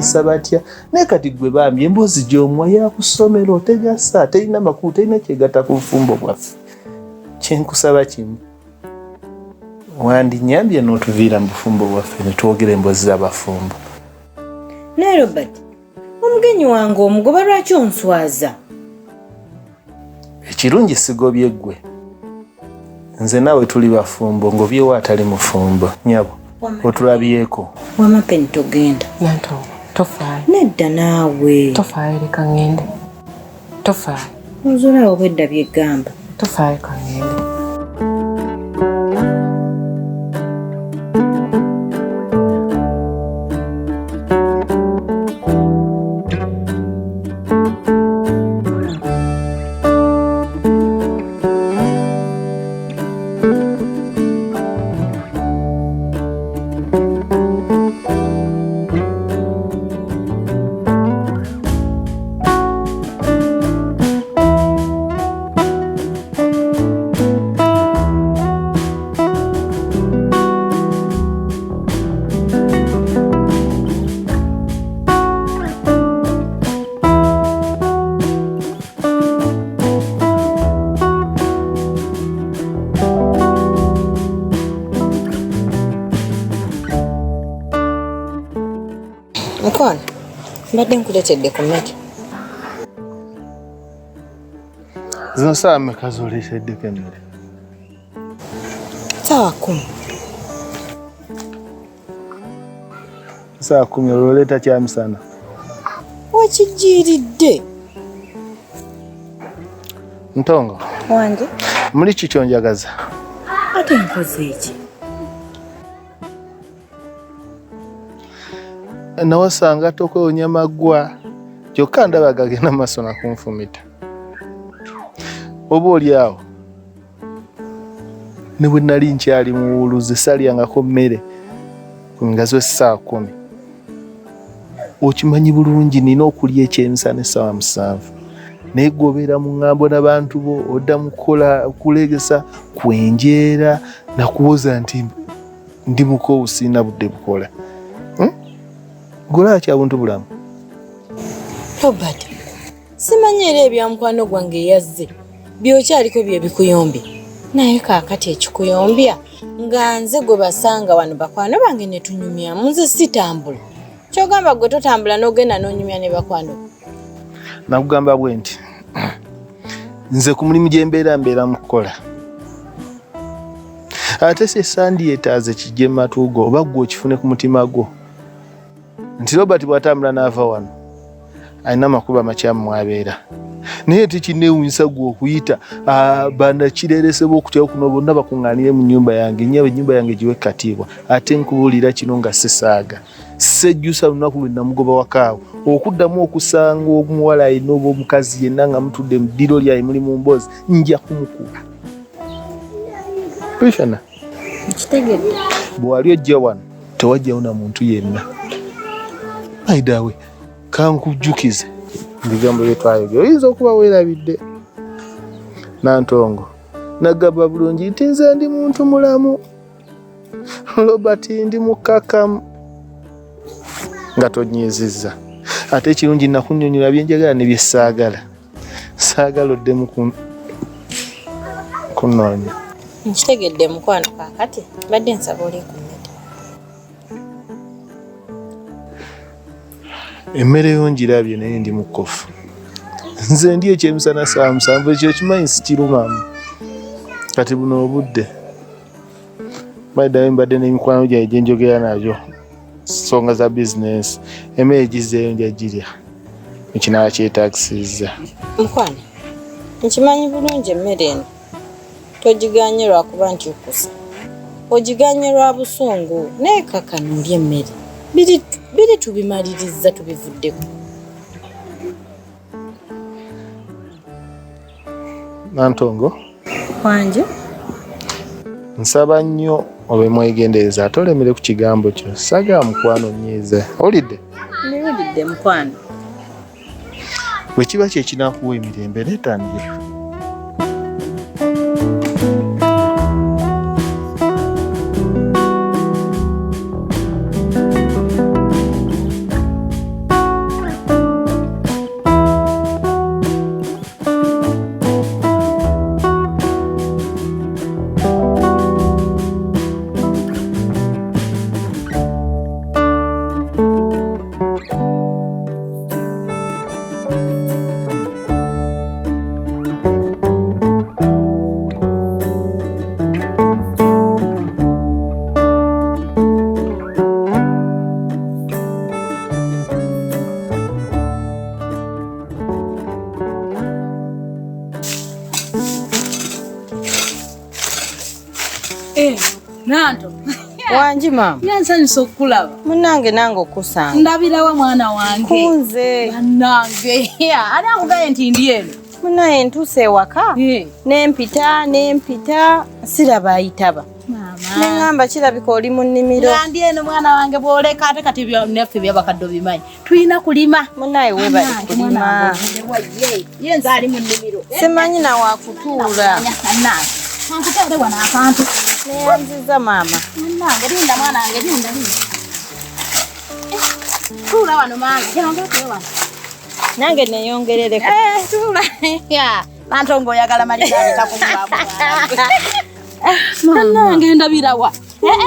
Beeyisa batya? Naye kati gwe bambi emboozi gy'omuwa ya ku ssomero, tegasa, terina makulu, terina kyegatta ku bufumbo bwaffe. Kyenkusaba kimu, wandinyambye n'otuviira mu bufumbo bwaffe ne twogera emboozi z'abafumbo. Naye Robert, omugenyi wange omugoba, lwaki onswaza? Ekirungi sigobye ggwe, nze naawe tuli bafumbo, ngobyewo atali mufumbo. Nyabo, otulabyeko. Wama Peni, togenda. Nantongo, tofaayo. Nedda naawe. Tofaayo, leka ŋŋende, tofaayo. Ozolaawo obwedda byeggamba. Tofaayo, ka ŋŋende. Mukwano, mbadde nkuleetedde ku mmere. Zino saawa mmeka z'oleeteddeko emmere? Saawa 10. Saawa 10 olwo oleeta kyamisana? Wakijiiridde. Ntongo. Wange. Muli ki kyonjagaza? Ate nkoze eki? Nawasanga tokwewunya maggwa, kyokka ndaba gagenda maaso nakunfumita. Oba oli awo ne bwe nali nkyali muwuluzi salyangako mmere nga zo essaawa 10. Okimanyi bulungi nina okulya ekyemisana essaawa 7, naye gwe obeera mu ŋŋambo n'abantu bo, odda mu kukola kulegesa kwenjeera nakuwoza nti ndi mukoowu, sirina budde bukola. Golaba kya buntu bulamu. Robert, simanyi era ebya mukwano gwange eyazze byokyaliko bye bikuyombya, naye kaakati ekikuyombya nga nze gwe basanga wano bakwano bange ne tunyumyamu, nze sitambula. Kyogamba gwe totambula n'ogenda n'onyumya ne bakwano? Nakugamba bwe nti nze ku mulimu gye mbeera, mbeera mu kukola, ate si sandyetaaze kijje mu matu go oba gwe okifune ku mutima gwo nti Robert bw'atambula n'ava wano alina amakubo amakyamu mwabeera. Naye tekinneewuunyisa gwe okuyita banakireeresebwa okutya kuno bonna bakuŋŋaanire mu nnyumba yange. Nnyabo, ennyumba yange giwe katiibwa. Ate nkubuulira kino nga sisaaga, sejjusa lunaku lwe namugoba wakaawo okuddamu okusanga omuwala alina oba omukazi yenna nga mutudde mu ddiro lyaye muli mu mboozi, nja kumukuba Krishna. Nkitegedde. Bwe wali ojja wano tewajjawo na muntu yenna. Aidawe, kankujjukize ebigambo bye twayogera, oyinza okuba weerabidde. Nantongo, nagamba bulungi nti nze ndi muntu mulamu, Robert ndi mukakamu nga tonyiizizza. Ate ekirungi nakunnyonnyola byenjagala ne byesaagala. Saagala oddemu kunoonya. Nkitegedde mukwano, kaakati mbadde nsaba oli ku mmere. Emmere yo ngirabye, naye ndi mukofu. Nze ndi ekyemisana saa 7, ekyo kimanyi sikirumamu. Kati buno obudde baddayo mbadde n'emikwano gyange gye njogera nayo nsonga za bizinensi. Emmere gizzeeyo, nja girya ekinaaba kyetaagisiza. Mukwano, nkimanyi bulungi emmere eno togiganye lwakuba nti okkusa, ogiganye lwa busungu, naye kakano olya emmere. Biri biri tubimaliriza, tubivuddeko. Nantongo. Wanje. Nsaba nnyo obe mwegendereza ate olemere ku kigambo kyo. Saagala mukwano nyiize, owulidde? Ndiwulidde mukwano. Bwe kiba kye kinaakuwa emirembe, leetandye. Nanto. Wangi maama. Yansanyusa okukulaba. Munnange nange okusanga. Ndabirawa mwana wange. Kunze. Bannange. Ani akugaye nti ndi eno? Munnaye ntuuse ewaka. Nempita nempita siraba ayitaba. Maama. Neŋŋamba kirabika oli mu nnimiro. Nga ndi eno mwana wange bw'oleka ate kati naffe byabakadde obimanyi. Tulina kulima. Munnaye weebale kulima. Ye nze ali mu nnimiro. Simanyi na wakutuula. Bannange. Kankuteere wano akantu. Neyanziza maama. Bannange linda mwana wange linda linda. Tuula wano maama. Jangu otuule wano. Nange neyongerereko. Tuula. Nanto ng'oyagala maliza takuggwamu. Bannange ndabirawa.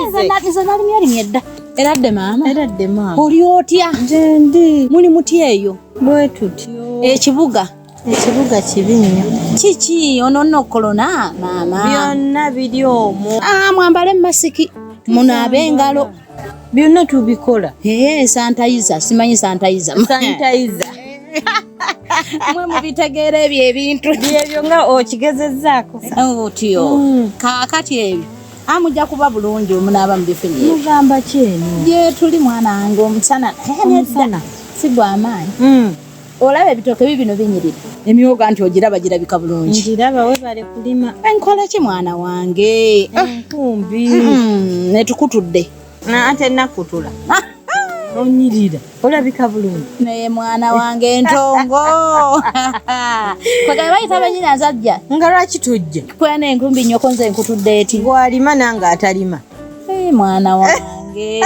Nze nalimye limye dda. Eradde maama. Eradde maama. Oli otya? Nze ndi. Muli mutya eyo? Bwe tutyo. Ekibuga? Ekibuga kibi nnyo. Kiki ono nno korona maama? Byonna biri omwo. Mwambale masiki, munaabe engalo. Byonna tubikola. Sanitizer, simanyi sanitizer. Sanitizer. Mwe mubitegeera ebyo ebintu. Byebyo nga okigezezzaako. Otyo. Kaakati ebyo. Mujja kuba bulungi omunaaba mubifunye. Mugamba ki eno? Gye tuli mwana wange omusana. Omusana. Si gwa maanyi. Olaba ebitooke bibino binyirira. Emyoga nti ogiraba girabika bulungi. Ngiraba webale kulima. Nkola ki mwana wange? Enkumbi. Netukutudde. Ate nakutula. Onyirira. Olabika bulungi. Naye mwana wange entongo. Kwagala bayita banyina nzajja. Nga lwaki tojja? Kwena enkumbi nnyoko nze nkutudde eti. Gw'alima nange atalima. Mwana wange.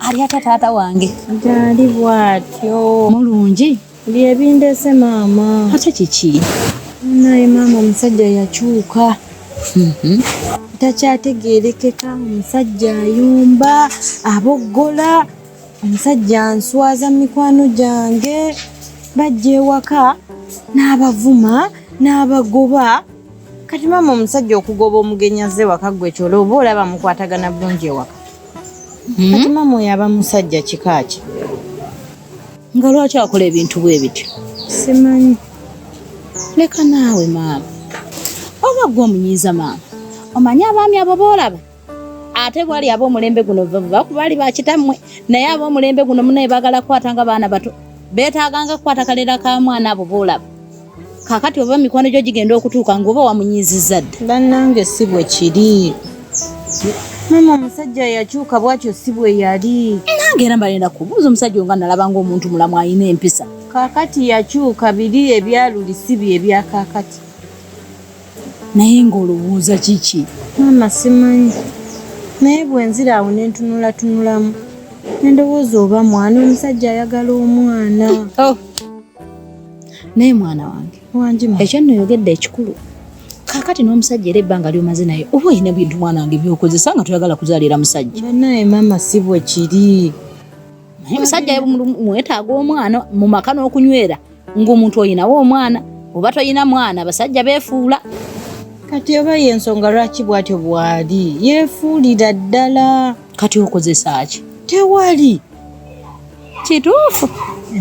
Ali ata taata wange. Gyali bw'atyo. Mulungi. Bye bindese maama. Ate kiki? Naye maama omusajja yakyuka. Takyategeerekeka, omusajja ayomba, aboggola, omusajja answaza mikwano gyange, bajja ewaka n'abavuma n'abagoba. Kati maama omusajja okugoba omugenyi azze ewaka ggwe ky'olaba oba olaba mukwatagana bulungi ewaka. Kati maama oyo aba musajja kika ki? Nga lwaki akola ebintu bwe bityo? Simanyi. Leka naawe maama. Oba ggwe omunyiiza maama. Omanyi abaami abo b'olaba? Ate bwali ab'omulembe guno baali bakitammwe, naye ab'omulembe guno munnaye baagala kukwata nga baana bato. Beetaaganga kukwata kalera ka mwana abo b'olaba. Kaakati oba mikwano gyo gigenda okutuuka ng'oba wamunyiizizza dda. Bannange si bwe kiri. Maama omusajja yakyuka bw'atyo si bwe yali. Nange era mbalenda kubuuza omusajja nga nalaba ng'omuntu mulamu alina empisa. Kaakati yakyuka biri ebyaluli si bye ebya kaakati. Naye ng'olowooza kiki? Maama simanyi. Naye bwe nzira awo ne ntunulatunulamu. Ne ndowooza oba mwana omusajja ayagala omwana. Naye mwana wange. Wangi maama. Ekyo nno oyogedde ekikulu. Kaakati n'omusajja era ebbanga ly'omaze naye oba olina ebintu mwana wange by'okozesa nga toyagala kuzaalira musajja. Bannange maama si bwe kiri. Naye musajja mwetaaga omwana mu maka n'okunywera ng'omuntu olinawo omwana oba toyina mwana abasajja beefuula. Kati oba y'ensonga lwaki bw'atyo bw'ali yeefuulira ddala. Kati okozesa ki? Tewali. Kituufu.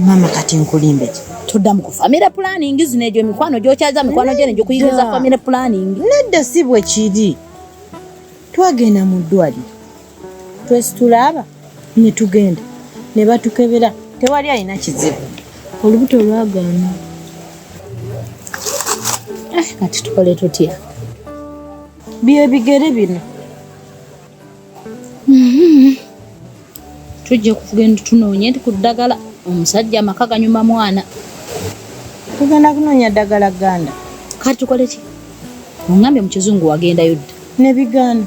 Maama kati nkulimbe ki? Toddamu ku family planning zino egyo emikwano gy'okyaza mikwano gyo negikuyigiriza family planning. Nedda si bwe kiri. Twagenda mu ddwaliro. Twesitula aba ne tugenda ne batukebera tewali alina kizibu. Olubuto lwagaana. Kati tukole tutya? Bye bigere bino. Tujja kugenda tunoonye ku ddagala. Omusajja amaka ganyuma mwana. Tugenda kunoonya ddagala gganda. Kati tukole ki? Ongambye mu kizungu wagendayo dda. Ne bigaana.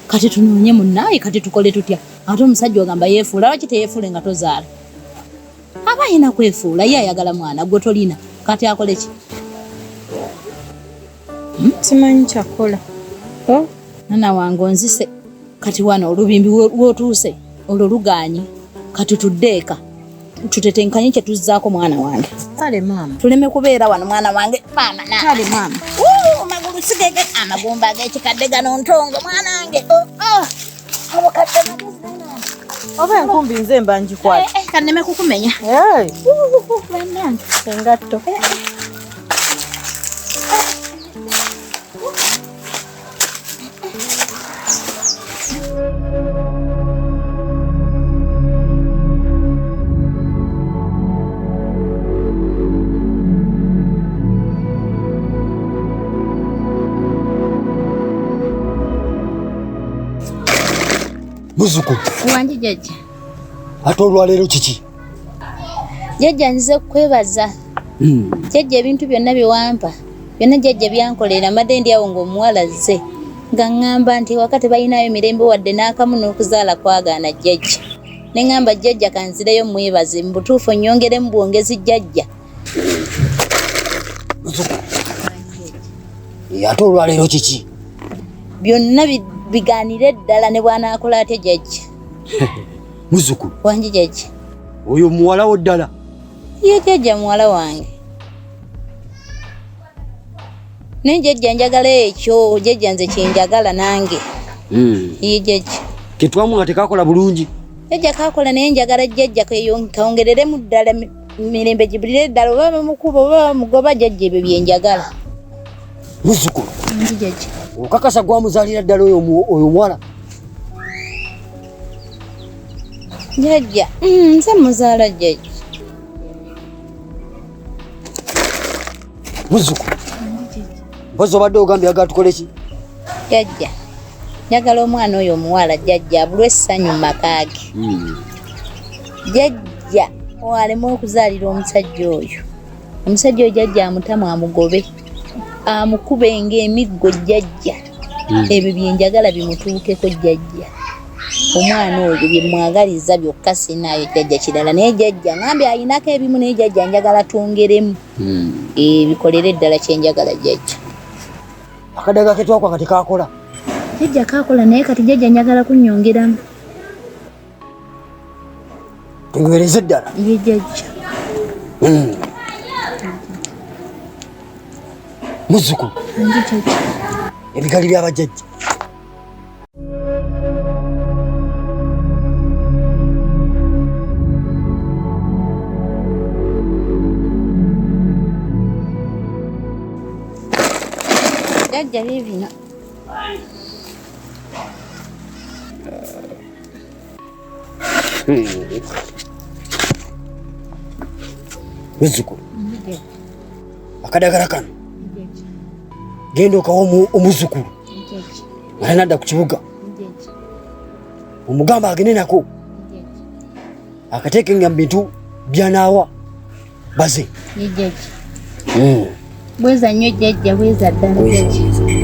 Kati tunoonye munnaaye kati tukole tutya? Ate omusajja ogamba yeefuula, lwaki teyeefuule nga tozaala? Aba alina kwefuula, ye ayagala mwana, gwe tolina. Kati akole ki? Simanyi kyakukola. Mwana wange onzise. Kati wano olubimbi w'otuuse olwo lugaanyi. Kati tudde eka. Tutetenkanye kye tuzzaako mwana wange. Kale maama. Tuleme kubeera wano mwana wange. Maama na. Kale maama. Amagulu sigege amagumba ag'ekikadde gano ntongo mwana wange. Obukadde magezi mwana wange. Oba enkumbi nze mba ngikwata. Kanneme kukumenya. Bannange. Engatto. Muzuku. Wangi jjajja. Ate olwaleero kiki? Jjajja nzize kukwebaza. Jjajja ebintu byonna bye wampa byonna jjajja byankolera, mbadde ndi awo ng'omuwala azze nga ŋŋamba nti ewaka tebalinayo mirembe wadde n'akamu n'okuzaala kwagaana jjajja. Ne ŋŋamba jjajja kanzireyo mwebaze, mu butuufu nnyongeremu bwongezi jjajja. Muzuku. Ate olwaleero kiki? Byonna bigaanire ddala ne bw'anaakola atya jjajja. Muzuku. Wangi jjajja. Oyo muwala wo ddala? Ye jjajja muwala wange. Naye jjajja njagala ekyo, jjajja nze kye njagala nange. Ye jjajja. Ketwamu nga tekakola bulungi. Jjajja kakola naye njagala jjajja kayongereremu ddala mirembe gibulire ddala, oba bamukuba oba bamugoba, jjajja ebyo bye njagala. Muzuku. Wangi jjajja. Okakasa gwamuzaalira ddala oyo omuwala? Jjajja, nze muzaala jjajja. Muzuku. Mpozi obadde ogambye oyagala tukole ki? Jjajja, njagala omwana oyo omuwala jjajja abulwe essanyu mu maka ge. Jjajja aleme okuzaalira omusajja oyo. Omusajja oyo jjajja amutamu amugobe, amukube ng'emiggo jjajja. Ebyo bye njagala bimutuukeko jjajja. Omwana oyo bye mwagaliza byokka sinaayo jjajja kirala, naye jjajja ngambye ayinako ebimu, naye jjajja njagala twongeremu. Bikolere ddala kye njagala jjajja. Akadaga ke twakwanga tekakola. Jjajja kakola naye kati jjajja njagala kunnyongeramu. Tunywereze ddala. Ye jjajja. Muzuku. Ebigali by'abajjajja. Jjajja biibino. Muzuku. Akadagala kano genda okawa omuzukulu nga tanadda ku kibuga, omugamba agende nako akateeke nga mu bintu byanaawa baze. Bweza nnyo jjajja, bweza ddala jjajja.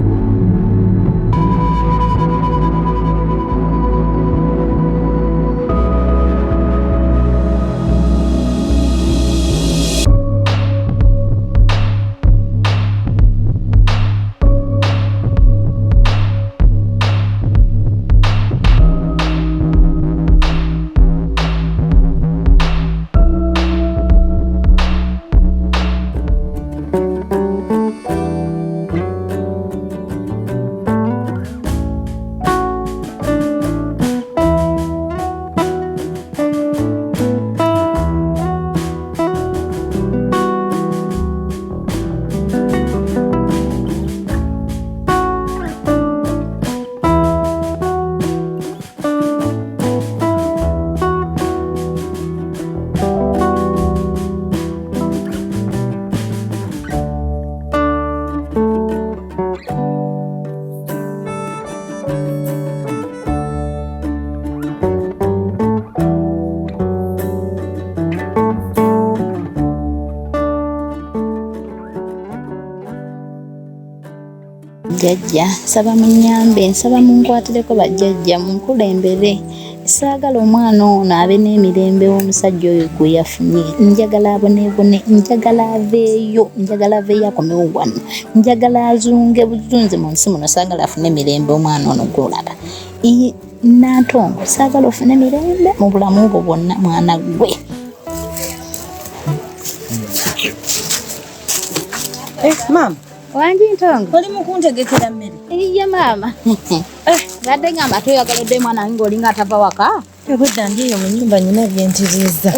Jjajja, nsaba munnyambe, nsaba munkwatireko bajjajja, munkulembere. Saagala omwana ono abe n'emirembe w'omusajja oyo gwe yafunye. Njagala aboneebone, njagala aveeyo, njagala aveeyo akomewo wano. Njagala azunge buzunze mu nsi muno, saagala afune mirembe omwana ono gw'olaba. Nantongo, saagala ofune mirembe mu bulamu bwo bwonna mwana gwe. Maama. Wangi Ntongo. Oli mu kuntegekera mmere? Iye maama. Badde ngamba toyagala odde mwana wange ng'olinga atava waka. Obwedda ndi eyo mu nnyumba nnina bye ntiriza.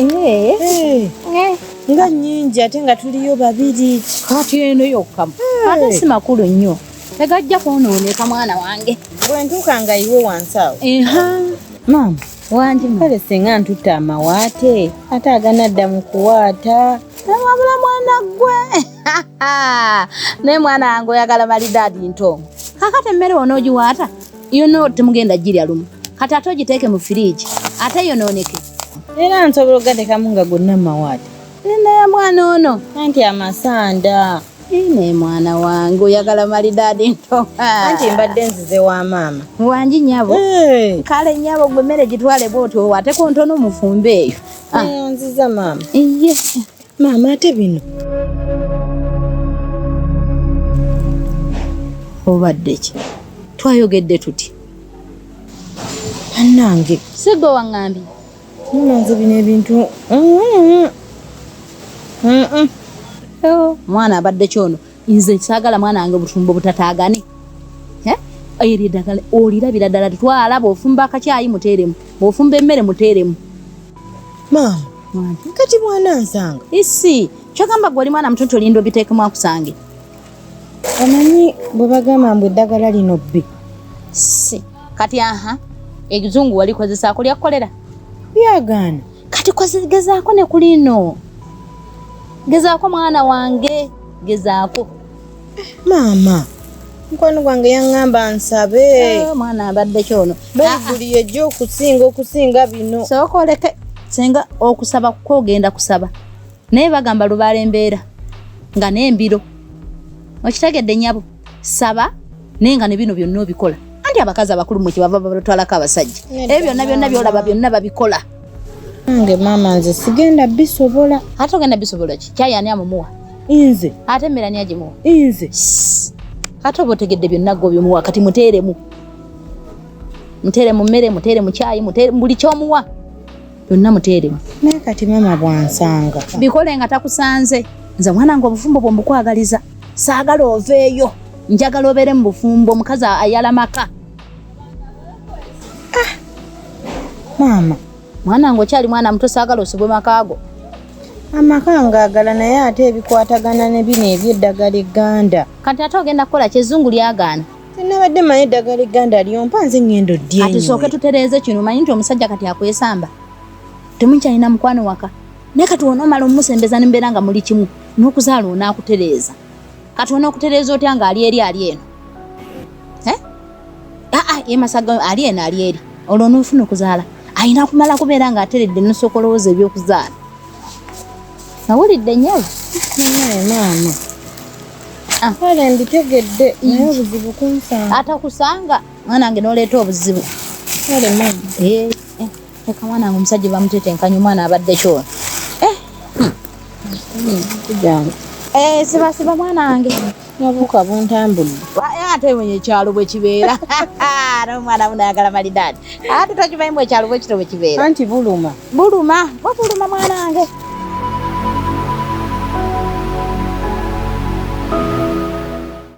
Nga nnyingi ate nga tuliyo babiri. Kati eno yokka. Ate si makulu nnyo. Tegajja kwonooneka mwana wange. Bwe ntuuka nga iwe wansi awo. Maama. Wangi. Kale singa ntutte amawaate ate aganadda mu kuwaata. Wabula mwana gwe. Naye mwana wange oyagala malidaadi Ntongo. Kakati emmere onoogiwaata yonna temugenda girya lumu. Kati ate ogiteeke mu firiigi ate yonooneke. Era nsobola okugateekamu nga gonna mawaati. Naye mwana ono. Anti amasanda. Naye mwana wange oyagala malidaadi nto. Anti mbadde nzize wa maama. Wangi nnyabo. Kale nnyabo gwe emmere gitwale bw'otyo ateko ntono mufumbe eyo. Nziza maama. Iye. Maama ate bino. Obadde ki? Twayogedde tuti. Bannange. Si gwe waŋŋambye. Maama nze bino ebintu. Mwana abadde kyono. Nze saagala mwana wange obutumbo butataagane. Eryo eddagala olirabira ddala twala bw'ofumba akacaayi muteeremu, bw'ofumba emmere muteeremu. Maama, kati mwana nsanga. Isi, kyogamba gwe oli mwana muto tolinda obiteekemu akusange. Omanyi bwe bagamba mbu eddagala lino bbi. Si, kati aha, ekizungu walikozesaako lyakukolera? Byagaana. Kati gezaako ne ku lino. Gezaako mwana wange, gezaako. Maama, mukwano gwange yaŋŋamba nsabe. Mwana abadde kyono. Bayibuli ejja okusinga bino. Sooka oleke singa okusaba kwogenda kusaba. Naye bagamba lubaale embeera nga n'embiro. Okitegedde nnyabo, saba naye nga ne bino byonna obikola. Anti abakazi abakulu mwe kyebava babatwalako abasajja. Ebyo byonna byonna by'olaba byonna babikola. Nange maama nze sigenda bisobola. Ate ogenda bisobola ki? Kyayi ani amumuwa? Nze. Ate emmere ani agimuwa? Nze. Ate oba otegedde byonna gwe obimuwa kati muteeremu. Muteere mu mmere, muteere mu kyayi, muteere buli ky'omuwa. Byonna muteeremu. Naye kati maama bw'ansanga. Bikole nga takusanze. Nze mwana wange obufumbo bwo mbukwagaliza. Saagala oveeyo. Njagala obeere mu bufumbo omukazi ayala maka. Maama. Mwana wange okyali mwana muto saagala osibwe makaago. Amaka ngaagala naye ate ebikwatagana ne bino eby'eddagala egganda. Kati ate ogenda kukola ki? Ezzungu lyagaana. Nabadde mmanyi eddagala egganda lyompa nze ŋŋenda oddyenyiwe. Kati tusooke tutereeze kino omanyi nti omusajja kati akwesamba. Temukyalina mukwano waka. Naye kati onoomala omusembeza ne mbeera nga muli kimu n'okuzaala onaakutereeza. Kati onookutereeza otya ng'ali eri ali eno? Ye Masaga ali eno ali eri. Olwo onoofuna okuzaala. Alina kumala kubeera ng'ateredde n'osooka olowooza eby'okuzaala. Nawulidde nnyabo. Naye maama. Kale mbitegedde naye obuzibu kunsanga. Atakusanga mwana wange n'oleeta obuzibu. Kale maama. Leka mwana wange omusajja bamutetenkanya omwana abadde kyono. Siba siba mwana wange. N'obuwuka buntambudde. Ate mwenye ekyalo bwe kibeera. N'omwana muno ayagala malidaadi. Ate tokimanyi mbu ekyalo bwe kityo bwe kibeera. Anti buluma. Buluma, bwe buluma mwana wange.